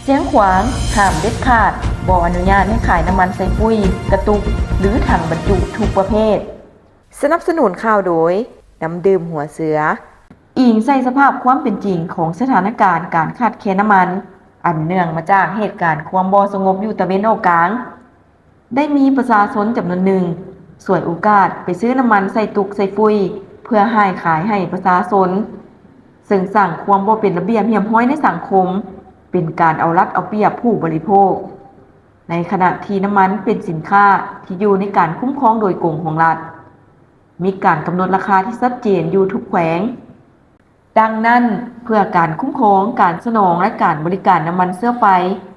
ຊຽງຂວາງ ຫ້າມເດັດຂາດ ບໍ່ອະນຸຍາດໃຫ້ຂາຍນ້ຳມັນໃສ່ຟຸ້ຍ, ກະຕຸກ ຫຼື ຖັງບັນຈຸທຸກປະເພດ. ສະໜັບສະໜູນຂ່າວໂດຍ ນ້ຳດື່ມຫົວເສືອ. ອີງໃສ່ສະພາບຄວາມເປັນຈິງຂອງສະຖານະການການຂາດແຄນນ້ຳມັນ ອັນເນື່ອງມາຈາກເຫດການຄວາມບໍ່ສະຫງົບຢູ່ຕາເວັນອອກກາງ, ໄດ້ມີປະຊາຊົນຈຳນວນໜຶ່ງ ສວຍໂອກາດໄປຊື້ນ້ຳມັນໃສ່ຕຸກໃສ່ຟຸ້ຍ ເພື່ອຫາຍຂາຍໃຫ້ປະຊາຊົນ, ເຊິ່ງສ້າງຄວາມບໍ່ເປັນລະບຽບຮຽບຮ້ອຍໃນສັງຄົມ, ເປັນການເອົາລັດເອົາປຽບຜູ້ບໍລິໂພກ, ໃນຂະນະທີ່ນ້ຳມັນເປັນສິນຄ້າທີ່ຢູ່ໃນການຄຸ້ມຄອງໂດຍກົງຂອງລັດ, ມີການກຳນົດລາຄາທີ່ຊັດເຈນຢູ່ທຸກແຂວງ. ດັ່ງນັ້ນ, ເພື່ອການຄຸ້ມຄອງ, ການສະໜອງ ແລະ ການບໍລິການນ້ຳມັນເຊື້ອໄຟ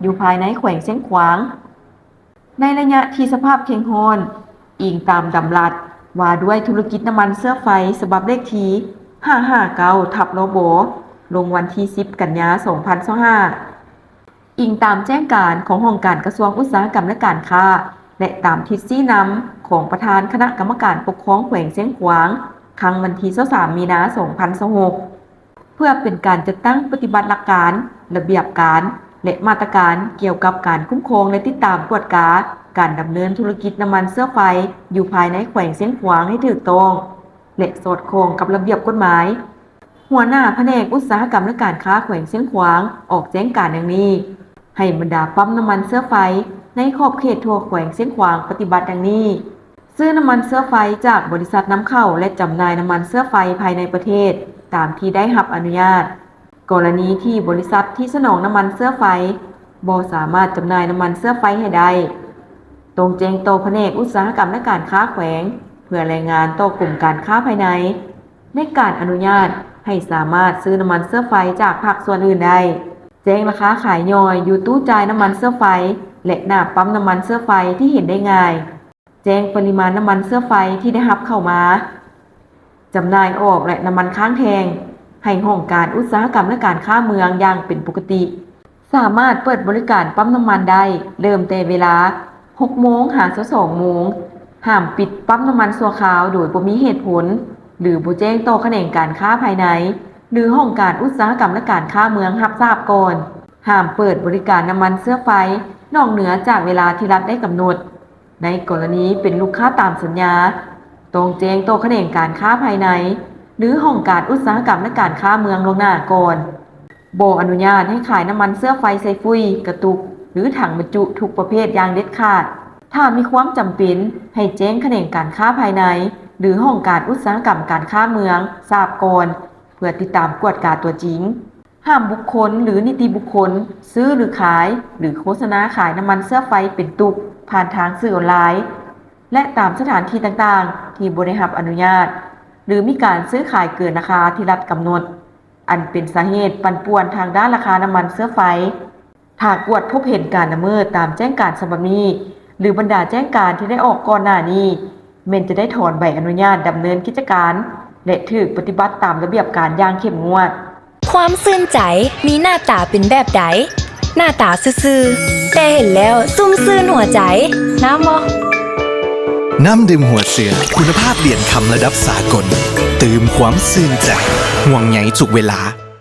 ຢູ່ພາຍໃນແຂວງຊຽງຂວາງ ໃນໄລຍະທີ່ສະພາບເຄັ່ງຮ້ອນ, ອີງຕາມດຳລັດວ່າດ້ວຍທຸລະກິດນ້ຳມັນເຊື້ອໄຟ ສະບັບເລກທີຫ້າຫ້າເກົ້າ ທັບ ລບ ລົງວັນທີສິບ ກັນຍາ ສອງພັນຊາວຫ້າ, ອີງຕາມແຈ້ງການຂອງຫ້ອງການກະຊວງອຸດສາຫະກຳ ແລະ ການຄ້າ ແລະ ຕາມທິດຊີ້ນຳຂອງປະທານຄະນະກຳມະການປົກຄອງແຂວງຊຽງຂວາງ ຄັ້ງວັນທີຊາວສາມ ມີນາ ສອງພັນຊາວຫົກ, ເພື່ອເປັນການຈັດຕັ້ງປະຕິບັດຫຼັກການ, ລະບຽບການ ແລະ ມາດຕະການກ່ຽວກັບການຄຸ້ມຄອງ ແລະ ຕິດຕາມກວດກາການດຳເນີນທຸລະກິດນ້ຳມັນເຊື້ອໄຟຢູ່ພາຍໃນແຂວງຊຽງຂວາງໃຫ້ຖືກຕ້ອງ ແລະ ສອດຄ່ອງກັບລະບຽບກົດໝາຍ. ຫົວໜ້າພະແນກອຸດສາຫະກຳ ແລະ ການຄ້າແຂວງຊຽງຂວາງອອກແຈ້ງການດັ່ງນີ້, ໃຫ້ບັນດາປ້ຳນ້ຳມັນເຊື້ອໄຟໃນຂອບເຂດທົ່ວແຂວງຊຽງຂວາງປະຕິບັດດັ່ງນີ້: ຊື້ນ້ຳມັນເຊື້ອໄຟຈາກບໍລິສັດນຳເຂົ້າ ແລະ ຈຳໜ່າຍນ້ຳມັນເຊື້ອໄຟພາຍໃນປະເທດຕາມທີ່ໄດ້ຮັບອະນຸຍາດ. ກໍລະນີທີ່ບໍລິສັດທີ່ສະໜອງນ້ຳມັນເຊື້ອໄຟບໍ່ສາມາດຈຳໜ່າຍນ້ຳມັນເຊື້ອໄຟໃຫ້ໄດ້, ຕ້ອງແຈ້ງຕໍ່ພະແນກອຸດສາຫະກຳ ແລະ ການຄ້າແຂວງ ເພື່ອລາຍງານຕໍ່ກົມການຄ້າພາຍໃນ ໃນການອະນຸຍາດໃຫ້ສາມາດຊື້ນ້ຳມັນເຊື້ອໄຟຈາກພາກສ່ວນອື່ນໄດ້. ແຈ້ງລາຄາຂາຍຍ່ອຍຢູ່ຕູ້ຈ່າຍນ້ຳມັນເຊື້ອໄຟ ແລະ ໜ້າປ້ຳນ້ຳມັນເຊື້ອໄຟທີ່ເຫັນໄດ້ງ່າຍ. ແຈ້ງປະລິມານນ້ຳມັນເຊື້ອໄຟທີ່ໄດ້ຮັບເຂົ້າມາ, ຈຳໜ່າຍອອກ ແລະ ນ້ຳມັນຄ້າງແທ່ງ ໃຫ້ຫ້ອງການອຸດສາຫະກຳ ແລະ ການຄ້າເມືອງຢ່າງເປັນປົກກະຕິ. ສາມາດເປີດບໍລິການປ້ຳນ້ຳມັນໄດ້ເລີ່ມແຕ່ເວລາຫົກໂມງຫາຊາວສອງໂມງ. ຫ້າມປິດປ້ຳນ້ຳມັນຊົ່ວຄາວໂດຍບໍ່ມີເຫດຜົນ ຫຼື ບໍ່ແຈ້ງຕໍ່ຂະແໜງການຄ້າພາຍໃນ ຫຼື ຫ້ອງການອຸດສາຫະກຳ ແລະ ການຄ້າເມືອງຮັບຊາບກ່ອນ. ຫ້າມເປີດບໍລິການນ້ຳມັນເຊື້ອໄຟນອກເໜືອຈາກເວລາທີ່ລັດໄດ້ກຳນົດ. ໃນກໍລະນີເປັນລູກຄ້າຕາມສັນຍາ, ຕ້ອງແຈ້ງຕໍ່ຂະແໜງການຄ້າພາຍໃນ ຫຼື ຫ້ອງການອຸດສາຫະກຳ ແລະ ການຄ້າເມືອງລ່ວງໜ້າກ່ອນ. ບໍ່ອະນຸຍາດໃຫ້ຂາຍນ້ຳມັນເຊື້ອໄຟໃສ່ຟຸ້ຍ, ກະຕຸກ ຫຼື ຖັງບັນຈຸທຸກປະເພດຢ່າງເດັດຂາດ. ຖ້າມີຄວາມຈຳເປັນ, ໃຫ້ແຈ້ງຂະແໜງການຄ້າພາຍໃນ ຫຼື ຫ້ອງການອຸດສາຫະກຳການຄ້າເມືອງຊາບກ່ອນ ເພື່ອຕິດຕາມກວດກາຕົວຈິງ. ຫ້າມບຸກຄົນ ຫຼື ນິຕິບຸກຄົນ ຊື້ ຫຼື ຂາຍ ຫຼື ໂຄສະນາຂາຍນ້ຳມັນເຊື້ອໄຟເປັນຕຸກ ຜ່ານທາງສື່ອອນລາຍ ແລະ ຕາມສະຖານທີ່ຕ່າງໆ ທີ່ບໍ່ໄດ້ຮັບອະນຸຍາດ ຫຼື ມີການຊື້ຂາຍເກີນລາຄາທີ່ລັດກຳນົດ, ອັນເປັນສາເຫດປັ່ນປ່ວນທາງດ້ານລາຄານ້ຳມັນເຊື້ອໄຟ. ຖ້າກວດພົບເຫັນການລະເມີດຕາມແຈ້ງການສະບັບນີ້ ຫຼື ບັນດາແຈ້ງການທີ່ໄດ້ອອກກ່ອນໜ້ານີ້, ແມ່ນຈະໄດ້ຖອນໃບອະນຸຍາດດຳເນີນກິດຈະການ ແລະ ຖືກປະຕິບັດຕາມລະບຽບການຢ່າງເຂັ້ມງວດ. ຄວາມຊື່ນໃຈມີໜ້າຕາເປັນແບບໃດ? ໜ້າຕາຊື່ໆ ແຕ່ເຫັນແລ້ວຊຸ່ມຊື່ນຫົວໃຈ. ນ້ຳບໍ່? ນ້ຳດື່ມຫົວເສືອ ຄຸນນະພາບຫຼຽນຄຳລະດັບສາກົນ, ຕື່ມຄວາມຊື່ນໃຈ, ຫ່ວງໃຍທຸກເວລາ.